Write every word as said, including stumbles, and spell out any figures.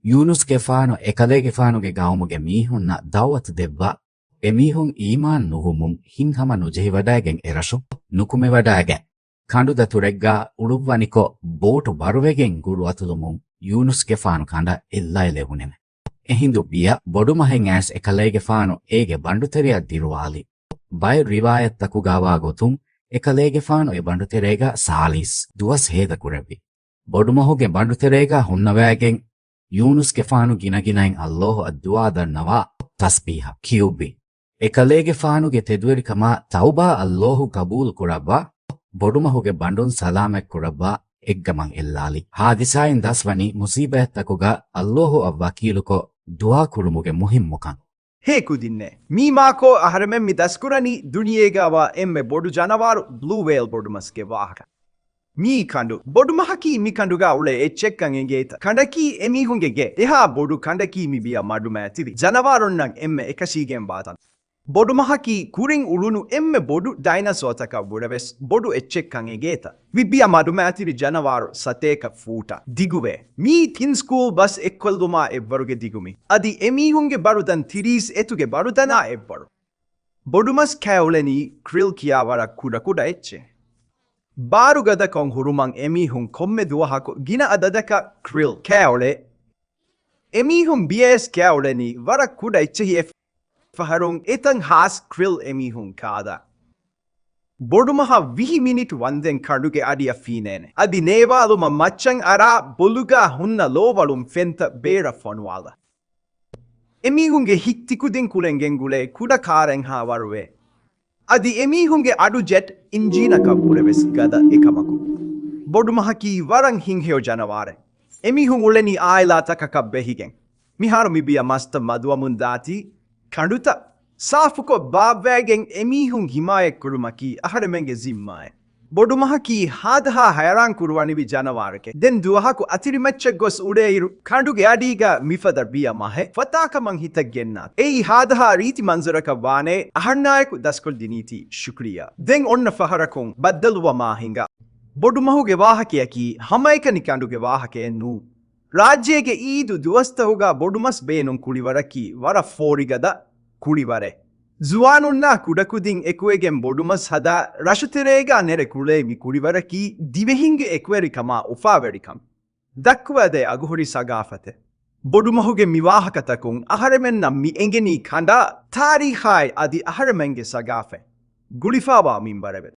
ޔޫނުސްގެފާނު އެކަލޭގެފާނުގެ ގައުމުގެ މީހުންނަށް ދައުވަތު ދެއްވާ، އެމީހުން އީމާން ނުވުމުން ހިތްހަމަ ނުޖެހިވަޑައިގެން އެރަށު ނުކުމެވަޑައިގެން، ކަނޑުދަތުރެއްގާ އުޅުއްވަނިކޮށް، ބޯޓު ބަރުވެގެން ގުރުއަތުލުމުން ޔޫނުސްގެފާނު ކަނޑަށް އެއްލައިލެވުނެމެ. އެހިނދު ބިޔަ ބޮޑުމަހެއް އައިސް އެކަލޭގެފާނު އޭގެ ބަނޑުތެރެއަށް ދިރުވާލި. ބައެއް ރިވާޔަތްތަކުގާވާ ގޮތުން، އެކަލޭގެފާނު އެ ބަނޑުތެރޭގަ ސާޅީސް ދުވަސް ހޭދަކުރެއްވި. ބޮޑުމަހުގެ ބަނޑުތެރޭގަ ހުންނަވައިގެން، ޔޫނުސްގެފާނު ގިނަގިނައިން ﷲ އަށް ދުޢާ ދަންނަވާ، ތަސްބީޙަ ކިޔުއްވި. އެކަލޭގެފާނުގެ ތެދުވެރިކަމާ ތައުބާ ﷲ ޤަބޫލު ކުރައްވާ، ބޮޑުމަހުގެ ބަނޑުން ސަލާމަތް ކުރައްވާ، އެއްގަމަށް އެއްލާލި. ހާދިސާއިން ދަސްވަނީ މުސީބަތްތަކުގަ ﷲ އަށް ވަކީލުކޮށް ދުޢާ ކުރުމުގެ މުހިއްމުކަން. ހޭ ކުދިންނޭ، މީ މާކޯ އަހަރެމެން މި ދަސްކުރަނީ ދުނިޔޭގަވާ އެންމެ ބޮޑު ޖަނަވާރު ބްލޫ ވޭލް ބޮޑުމަސްގެ ވާހަކަ. މީ ކަނޑު. ބޮޑުމަހަކީ މި ކަނޑުގަ އުޅޭ އެއްޗެއްކަން އެނގޭތަ؟ ކަނޑަކީ އެމީހުންގެ ގެ. އެހާ ބޮޑު ކަނޑަކީ މި ބިޔަ މަޑުމައިތިރި ޖަނަވާރުންނަށް އެންމެ އެކަށީގެންވާ ތަން. ބޮޑުމަހަކީ ކުރިން އުޅުނު އެންމެ ބޮޑު ޑައިނަސޯތަކަށް ވުރެވެސް ބޮޑު އެއްޗެއްކަން އެނގޭތަ؟ މި ބިޔަ މަޑުމައިތިރި ޖަނަވާރު ސަތޭކަ ފޫޓަށް ދިގުވޭ. މީ ތިން ސްކޫލް ބަސް އެއްކޮށްލުމާ އެއްވަރުގެ ދިގު މި. އަދި އެމީހުންގެ ބަރުދަން ތިރީސް އެތުގެ ބަރުދަނާ އެއްވަރު. ބޮޑުމަސް ކައިއުޅެނީ ކްރިލް ކިޔާ ވަރަށް ކުޑަކުޑަ އެއްޗެއް. ބާރުގަދަކޮށް ހުރުމަށް އެމީހުން ކޮންމެ ދުވަހަކު ގިނަ އަދަދަކަށް ކްރިލް ކައިއުޅޭ. އެމީހުން ބިޔަޔަސް ކައިއުޅެނީ ވަރަށް ކުޑަ އެއްޗެހި އެއް ފަހަރުން އެތަން ހާސް ކްރިލް އެމީހުން ކާދާ. ބޮޑުމަހަށް ވިހި މިނިޓް ވަންދެން ކަނޑުގެ އަޑިއަށް ފީނޭނެ. އަދި ނޭވާލުމަށް މައްޗަށް އަރާ ބޮލުގާ ހުންނަ ލޯވަޅުން ފެންތައް ބޭރަށް ފޮނުވާލާ. އެމީހުންގެ ހިތް ތިކުދިން ކުޅެން ގެންގުޅޭ ކުޑަ ކާރެއްހާ ވަރުވޭ. އަދި އެމީހުންގެ އަޑު ޖެޓް އިންޖީނަކަށް ވުރެވެސް ގަދަ އެކަމަކު. ބޮޑުމަހަކީ ވަރަށް ހިތްހެޔޮ ޖަނަވާރެއް. އެމީހުން އުޅެނީ އާއިލާތަކަކަށް ބެހިގެން. މިހާރު މި ބިޔަ މަސްތައް މަދުވަމުން ދާތީ، ކަނޑުތައް ސާފުކޮށް ބާއްވައިގެން އެމީހުން ހިމާޔަތްކުރުމަކީ އަހަރެމެންގެ ޒިންމާއެއް. ބޮޑުމަހަކީ ހާދަހާ ހައިރާން ކުރުވަނިވި ޖަނަވާރެކޭ. ދެން ދުވަހަކު އަތިރިމައްޗަށް ގޮސް އުޅޭއިރު، ކަނޑުގެ އަޑީގަ މިފަދަ ބިޔަ މަހެއް ފަތާކަމަށް ހިތަށް ގެންނާ. އެއީ ހާދަހާ ރީތި މަންޒަރަކަށް ވާނޭ، އަހަންނާއެކު ދަސްކޮށްދިނީތީ ޝުކުރިއްޔާ. ދެން އޮންނަ ފަހަރަކުން ބައްދަލުވަމާ ހިނގާ. ބޮޑުމަހުގެ ވާހަކަޔަކީ ހަމައެކަނި ކަނޑުގެ ވާހަކައެއް ނޫން. ރާއްޖޭގެ އީދު ދުވަސްތަހުގަ ބޮޑުމަސް ބޭނުން ކުޅިވަރަކީ ވަރަށް ފޯރިގަދަ ކުޅިވަރެއް. ޒުވާނުންނާ ކުޑަކުދިން އެކުވެގެން ބޮޑުމަސް ހަދާ ރަށުތެރޭގަ ނެރެ ކުޅޭ މި ކުޅިވަރަކީ ދިވެހިންގެ އެކުވެރިކަމާ އުފާވެރިކަން ދައްކުވަދޭ އަގުހުރި ސަގާފަތެއް. ބޮޑުމަހުގެ މި ވާހަކަތަކުން އަހަރެމެންނަށް މި އެނގެނީ ކަނޑާ ތާރީޚާއި އަދި އަހަރެމެންގެ ސަގާފަތް ގުޅިފާވާ މިންވަރެވެ.